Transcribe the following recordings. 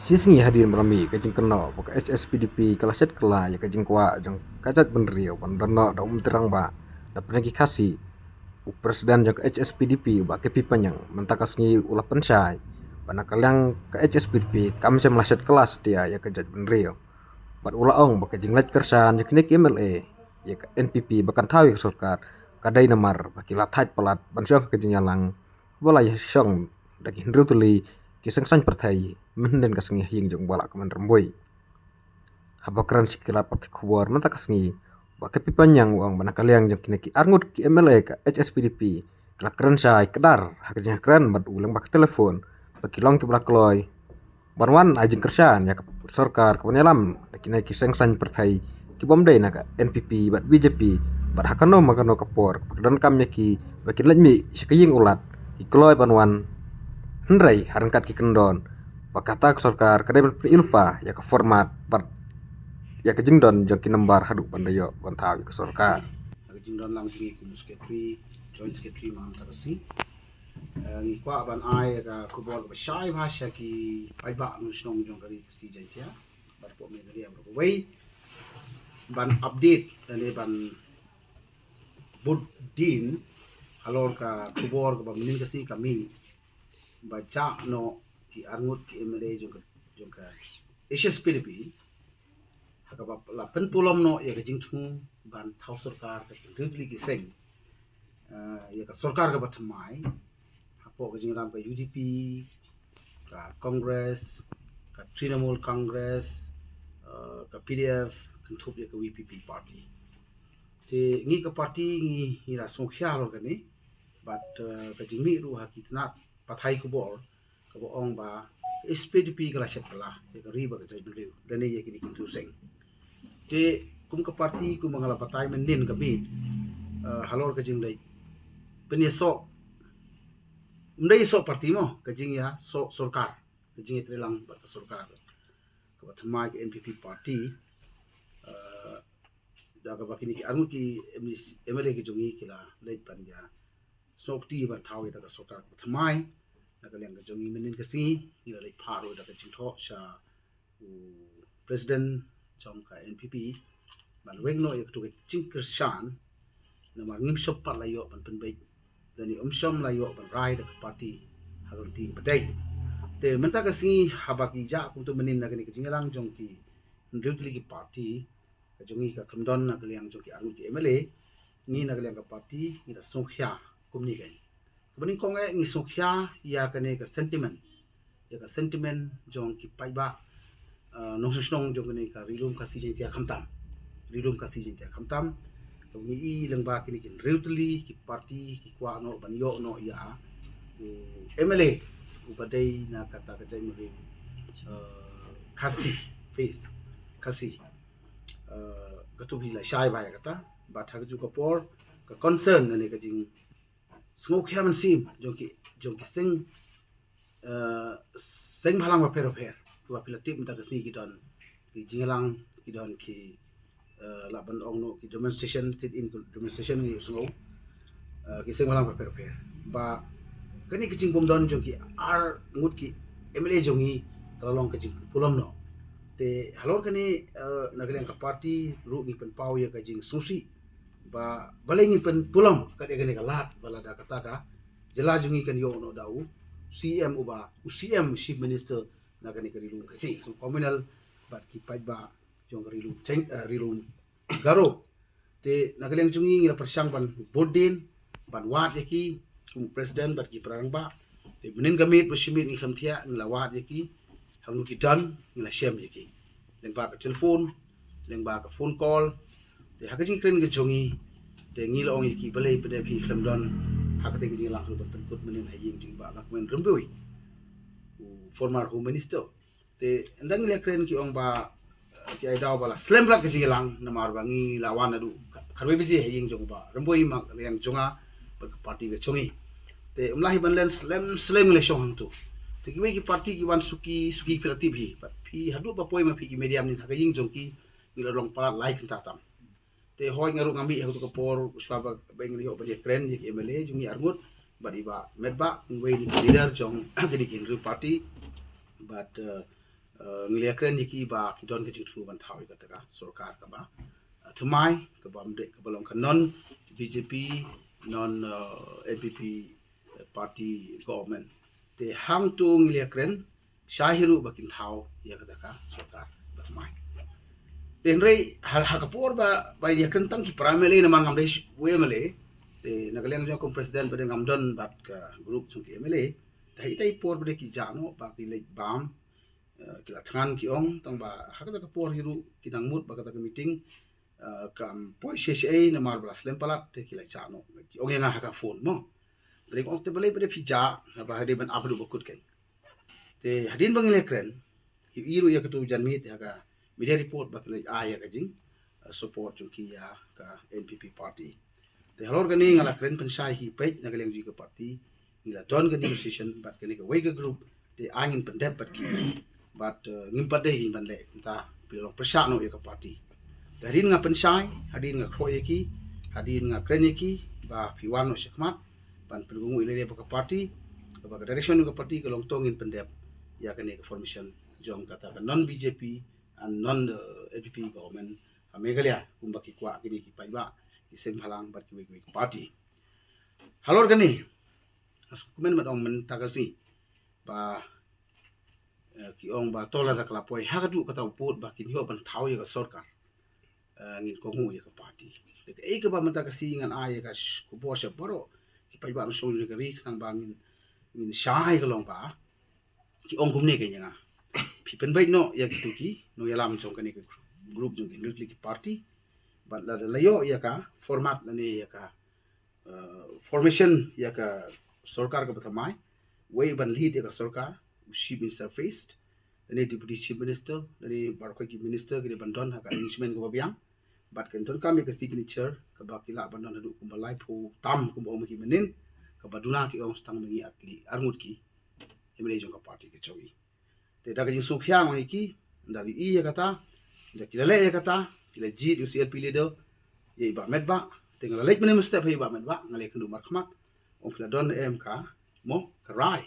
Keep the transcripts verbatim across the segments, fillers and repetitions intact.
Shi sngi hadien ba la mih ka jingkynnoh ba ka H S P D P ka la shet kylla ïa ka jingkwah jong ka jaitbynriew ban don noh da u Myntri Rangbah da pdeng ki Khasi, u President jong ka H S P D P u Bah K P Panyang mynta ka sngi u la pynshai ba na ka liang ka H S P D P kam shym la shet kylla satia ïa ka jaitbynriew. Bad u la ong ba ka jingleit kyrshan jong kine ki M L A ïa ka N P P ba kan thaw ïa ka sorkar ka dei namar ba ki la thait palat ban shong ha ka jingïalang ba la ïa shong da ki hynriew tylli ki seng saiñ pyrthei mynhynnin ka sngi ha ïing jong u Bah Lahkmen Rymbui. Haba kren sha ki lad parti khubor mynta ka sngi, u Bah K P Panyang u ong ba na ka liang jong kine ki arngut ki M L A ka H S P D P ki la kren shai kdar ha ka jingkren bad u lyngba ka telefon ba ki long kiba la kloi ban wan ai jingkyrshan ïa ka sorkar kaban ïalam da kine ki seng saiñ pyrthei ki bym dei na ka N P P bad B J P, bad ha kano ma kano ka por ba ka donkam ïa ki ba kin leit mih sha ka ïing u Lat ki kloi ban wan, hynrei ha ryngkat ki kyndon ba kata ka sorkar ka dei ban pynïoh lypa ïa ka format bad ïa ka jingdon jong ki nambar haduh ban da ïoh ban thaw ïa ka sorkar. Ha ka jingdon lang jong ngi kum u secretary, joint secretary mynta ka sngi, eh, ngi kwah ban ai ka khubor kaba shai bha sha ki paidbah nongshong shnong jong ka Ri Khasi Jaiñtia bad hapoh Meghalaya baroh kawei ban update lane ban bud dien halor ka khubor kaba mynnin ka sngi ka mih ba jah noh ki arngut ki M L A jong ka, jong ka H S P D P ha kaba la pynpulom noh ïa ka jingthmu ban thaw sorkar ka jingriewtylli ki seng, eh, ïa ka sorkar kaba thymmai hapoh ka jingïalam ka U D P, ka Congress, ka Trinamool Congress, eh, ka P D F kynthup ïa ka V P P party. Te ngi ka parti ngi, ngi la sngewkhia halor kane bad, eh, ka jingmih ruh ha ki tnat pathai khubor kaba ong ba H S P D P ka la shet kylla ïa ka ri bad ka jaitbynriew lane ïa kine ki hynriew seng. Te kum ka parti kum ba nga la batai mynnin ka miet, eh, halor ka jingleit pynïasoh, ym dei ïasoh parti mo, ka jingïasoh sorkar, ka jingïatreilang bad ka sorkar kaba thymmai ka N P P party, eh, da kaba kine ki arngut ki M L A ki jong ngi ki la leit ban ïa snoh kti ban thaw ïa ka sorkar kaba thymmai. Na ka liang ka jong ngi mynnin ka sngi ngi la leit phah ruh da ka jingthoh sha u president jong ka N P P ban weng noh ïa katu ka jingkyrshan, namar ngim shym pat la ïoh ban pynbeit lane ym shym la ïoh ban rai da ka parti ha ka lynti kaba dei. Te mynta ka sngi haba ki jah kumtu mynnin na kane ka jingïalang jong ki hynriew tylli ki parti, ka jong ngi ka khlem don na ka liang jong ki arngut ki M L A, ngi na ka liang ka parti ngi da sngewkhia kumne kein. Kaba nyngkong eh ngi sngewkhia ïa kane ka sentiment, ïa ka sentiment jong ki paidbah, eh, nongshong shnong jong kane ka Ri Lum Khasi Jaiñtia khamtam. Ri Lum Khasi Jaiñtia khamtam. Kaba ngi i lyngba kine ki hynriew tylli ki parti ki kwah noh ban ïoh noh ïa u M L A uba dei na kata ka jaitbynriew, eh, Khasi, face Khasi. Eh, katu hi la shai bha ïa kata. Bad ha kajuh ka por ka concern lane ka jing sngewkhia mynsiem jong ki, jong ki seng, eh, seng bhalang bapher bapher. Kiba phi la tip mynta ka sngi ki don ki jingïalang, ki don ki, eh, lah ban ong noh ki demonstration, sit in demonstration ngi sngew, eh, ki seng bhalang bapher bapher. Ba kane ka jingbymdon jong ki arngut ki M L A jong ngi ka la long ka jingpulom noh. Te halor kane, eh, na ka liang ka parti ruh ngi pynpaw ïa ka jingsngewsih ba balei ngin pynpulom kat ïa kane ka lad ba lada kata ka jylla jong ngi kan ïoh noh da u C M uba, u C M, u Chief Minister na kane ka Ri Lum Khasi, so communal bad ki paidbah jong ka Ri Lum Jaiñ-, eh, Ri Lum Garo. Te na ka liang jong ngi ngi la pyrshang ban bud dien ban wad ïa ki kum u president bad ki para rangbah. Te mynnin ka miet ba shi miet ngi khlem thiah ngi la wad ïa ki, hangno ki don ngi la shem ïa ki lyngba ka telephone, lyngba ka phone call. Te ha ka jingkren ka jong ngi te ngi la ong ïa ki balei pat de phi khlem don ha kata ka jingïalang ruh ban pynkut mynnin ha ïing jong i Bah Lahkmen Rymbui, u former Home Minister. Te ynda ngi la kren ki ong ba, eh, ki ai daw ba la slem bha ka jingïalang namar ba ngi la wan naduh khatwei baje ha ïing jong u Bah Rymbui, ma ka liang jong nga bad ka parti ka jong ngi. Te ym lah hi ban len slem slem ngi la shong hangtu. Te kiwei ki parti ki wan suki suki, phi la tip hi. Bad phi haduh ba poi ma phi ki media mynnin ha ka ïing jong ki ngi la long palat lai kynta tam. Te hooid nga ruh nga mih ha katu ka por shuwa ba, ba ngi la ïoh ban ïakren ïa ki M L A jong ngi arngut bad i Bah Metbah, uwei na ki leader jong kine ki hynriew parti. Bad, eh, Uh, ngi la kren ïa ki ba ki don ka jingthmu ban thaw ïa kata ka sorkar kaba, uh, thymmai, kaba ym dei, kaba long ka non B J P, non, uh, N P P, uh, party government. Te hangto ngi la kren shai hi ruh ba kin thaw ïa kata ka sorkar ba thymmai. Te hynrei ha, ha ka por ba, ba ïa kren tang ki para M L A namar ngam dei sh-, u M L A. Te na ka liang jong kum president ba dei ngam don bad ka group jong ki M L A. Te ha ita i por ba dei ki jah noh ba ki leit bam, eh, ki la thngan ki ong, tang ba ha kata ka por hi ruh ki nang mut ba kata ka meeting, eh, kam poi shisha namar ba la slem palat te ki la jah noh. Ki ong ïa nga ha ka phone mo. Te ong te balei ba dei phi jah, ba ha dei ban ap haduh ba kut kein. Te hadien ba ngi la kren, i, i ruh ïa katu janmiet ha ka media report ba ki la ai ïa ka jing, eh, support jong ki ïa ka N P P party. Te halor kane nga la kren pynshai hi peit na ka liang jong ka party, ngi la don ka negotiation bad kane ka wei ka group, te ai ngin pyndep bad ki. Bad, eh, ngim pat dei ngin ban leh, mynta phi la long pyrshah noh ïa ka party. Te hadien nga pynshai, hadien nga khroh ïa ki, hadien nga kren ïa ki ba phi wan noh shakhmat ban pynkohnguh ïa lade bad ka party, kaba ka direction ka party ka long to ngin pyndep ïa kane ka formation jong kata ka non B J P and non, eh, N P P government ha Meghalaya, kumba ki kwah kine ki paidbah, ki seng bhalang bad kiwei kiwei ki party. Halor kane, as kumne ma dang mynta ka sngi ba, eh, ki ong ba to lada ka la poi ha kaduh kata u pud ba kin ïoh ban thaw ïa ka sorkar, eh, ngin kohnguh ïa ka party. Te kaei kaba mynta ka sngi ngan ai ïa ka sh-, khubor sha baroh ki paidbah nongshong jong ka ri, khnang ba ngin, ngin shai ka long ba ki ong kumne kein ïa nga. Phi pynbeit noh ïa kitu ki nongïalam jong kane ka group jong ki, ngut ki party. Bad lada la ïoh ïa ka format lane ïa ka, eh, formation ïa ka sorkar kaba thymmai, wei ban lead ïa ka sorkar, u Chief Minister first, lane Deputy Chief Minister, lane baroh ki minister ki dei ban don ha ka arrangement kaba biang. Bad kan donkam ïa ka signature kaba ki lah ban don haduh kumba laiphew tam kumba ong ma ki mynnin, kaba duna ki ong sa tang ma ngi ar tylli ar ngut ki M L A jong ka party ka jong i. Te da ka jingsngewkhia ong ïa ki, da la ïohi ïa kata, da ki la leh ïa kata, ki la jied ïa u C L P leader ïa i Bah Metbah. Te nga la leit mynne mynstep ha i Bah Metbah, nga la ïakynduh markhmat, ong phi la don em ka, mo, ka rai,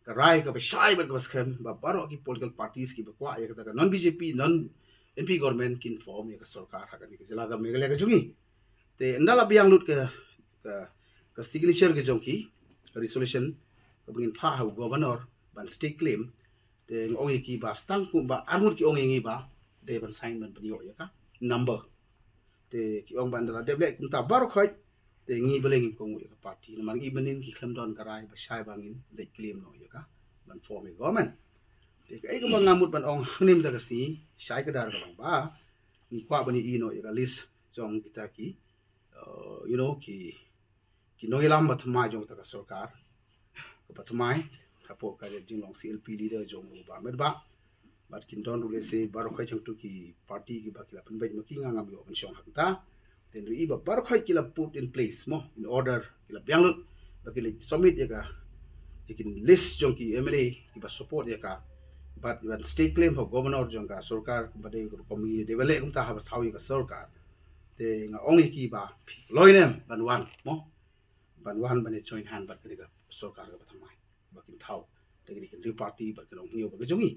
ka rai kaba shai bad kaba skhem ba baroh ki political parties kiba kwah ïa kata ka non B J P, non N P government kin form ïa ka sorkar ha kane ka jylla ka Meghalaya ka jong i. Te ynda la biang lut ka, ka, ka signature ka jong ki, ka resolution kaba ngin phah ha u governor ban stay claim. Te nga ong ïa ki ba sa tang kumba ar ngut ki ong ïa ngi ba dei ban sign ban pynïoh ïa ka number. Te ki ong ba ynda la dep leh kumta baroh khoit, te ngi balei ngim kohnguh ïa ka party. Namar ngi mynnin ki khlem don ka rai ba shai ba ngin leit claim noh ïa ka ban form ïa ka government. Te kaei kaba nga mut ban ong hangne mynta ka sngi, shai kdar ka long ba ngi kwah ban ïohi noh ïa ka list jong kita ki, uh, you know, ki, ki nongïalam ba thymmai jong kata ka sorkar kaba thymmai, hapoh ka jinglong C L P leader jong u Bah Metbah. Bad kin don ruh lehse baroh khoit jong tu ki party kiba ki la pynbeit ma ki, nga ngam ïoh ban shong hangta. Te nga ïohi ba baroh khoit ki la put in place mo, in order, ki la biang lut ba ki la submit ïa ka, ïa ki list jong ki M L A kiba support ïa ka. Bad ban stay claim ha u governor jong ka sorkar kumba dei ka rukom ngi dei ban leh kumta haba thaw ïa ka sorkar. Te nga ong ïa ki ba phi kloi ne em ban wan mo, ban wan ban ïa join hand bad kane ka sorkar kaba thymmai ba kin thaw da kine ki hynriew party bad ki longhynñiew bad ka jong i.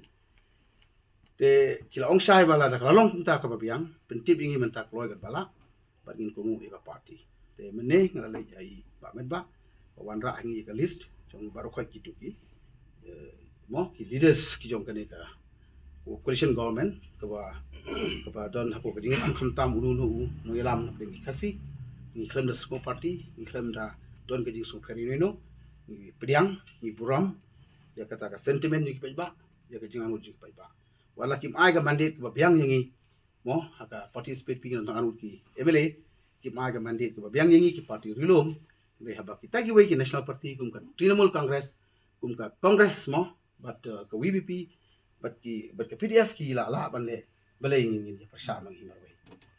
Te ki la ong shai ba lada ka la long kumta kaba biang, pyntip ïa ngi mynta kloi katba lah bad ngin kohnguh ïa ka party. Te mynne nga la leit ïa i Bah Metbah ba wanrah ïa ngi ïa ka list jong baroh khoit kitu ki, eh, mo, ki leaders ki jong kane ka coalition government kaba, kaba don hapoh ka jingïalam khamtam uno uno u nongïalam na pdeng ki Khasi. Ngi khlem da sngewparty, ngi khlem da don ka jingsngewpher ïano ïano, ngi pdiang, ngi burom ïa kata ka sentiment jong ki paidbah, ïa ka jingangnud jong ki paidbah. Wat la kim ai ka mandate kaba biang ïa ngi mo, ha ka participate phi ngi tang arngut ki M L A, kim ai ka mandate kaba biang ïa ngi ki party ri lum. Hynrei haba kita kiwei ki national party kum ka Trinamool Congress, kum ka Congress mo, bad, uh, ka V P P, bad ki, bad ka P D F ki la lah ban leh, balei ngin, ngin ïa pyrshah ma ngi marwei.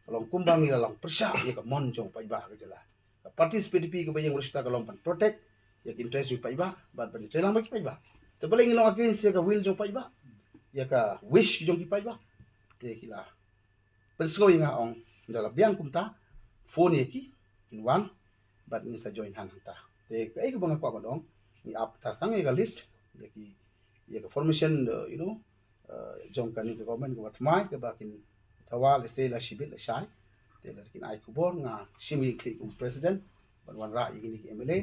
Ka long kumba ngi la long pyrshah ïa ka mon jong paidbah ka jylla. Ka participate phi kaba ïeng ruh shisha ka long ban protect ïa ka interest jong paidbah bad ban ïatreilang bad ki paidbah. Te balei ngin long against ïa ka will jong paidbah, ïa ka wish jong ki paidbah? Te ki la pynsngew ïa nga, ong ynda la biang kumta, phone ïa ki, kin wan bad ngin sa join hand hangta. Te kaei kaba nga kwah ban ong, ngi ap ta tang ïa ka list ïa ki, ïa ka formation, uh, you know, jong kane ka government kaba thymmai kaba kin dawa lehse la shibit la shai. Te lada kin ai khubor nga shim ïa ki kum president ban wanrah ïa kine ki M L A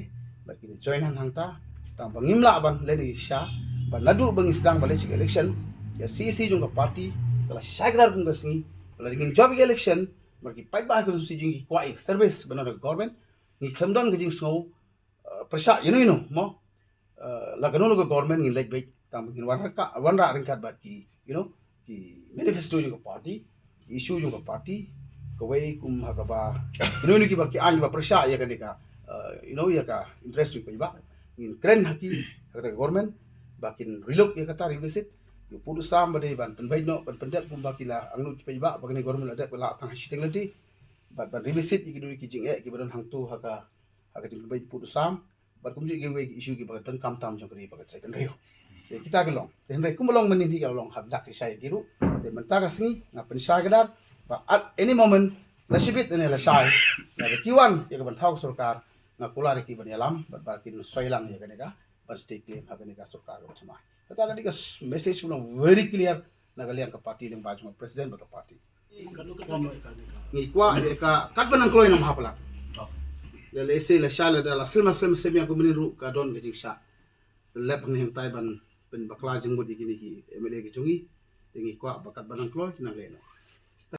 bad kin join hangne hangta. Tang ba ngim lah ban leh ïa sha ban naduh ba ngi sdang ban leit sha election, ïa C E C jong ka party ka la shai kdar kum ka sngi. Lada ngin jop ïa election, mar ki paidbah ka constituency jong ngi ki kwah ïa service ban don ka government, ngi khlem don ka jingsngew pyrshah ïano ïano mo. La kano kano ka government ngin leit beit tang ba ngin wanrah, wanrah ryngkat bad ki, you know, ki manifesto jong ka party, ki issue jong ka party. Kawei kum ha kaba ïano ïano kiba ki aiñ ba pyrshah ïa kane ka, you know, ïa ka interest jong ki paidbah, ngin kren ha ki, ha kata ka government ba kin relook ïa kata, revisit. Ïa pud u sam ba dei ban pynbeit noh, ban pyndep kumba ki la angnud ki paidbah ba kane government la dep la tang ha shiteng lynti. Bad ban revisit ïa ki dei ki jingeh kiba don hangto ha ka, ha ka jingpynbeit pud u sam. Bad kumjuh kiwei ki issue kiba donkam tam jong ka ri bad ka jaitbynriew. Te kita ki long. Te hynrei kumba long mynnin hi ka long ha dak ki shai ki ruh. Te mynta ka sngi nga pynshai kdar ba at any moment, la shibit ne la shai, lada ki wan ïa ka ban thaw ka sorkar, nga kular ïa ki ban ïalam bad ba kin soi lang ïa kane ka ban stake claim ha kane ka sorkar kaba thymmai. Kata ka dei ka message kaba long very clear na ka liang ka party lyngba jong ka president bad ka party. Ngi kwah ïa ka katba nang kloi namar ba la, lehse la shai, lada la slem slem slem ïa ka mynnin ruh ka don ka jingshah. Te lep hangne hangtai ban pynbakla jingmut ïa kine ki M L A ki jong ngi. Te ngi kwah ba katba nang kloi nang leh noh.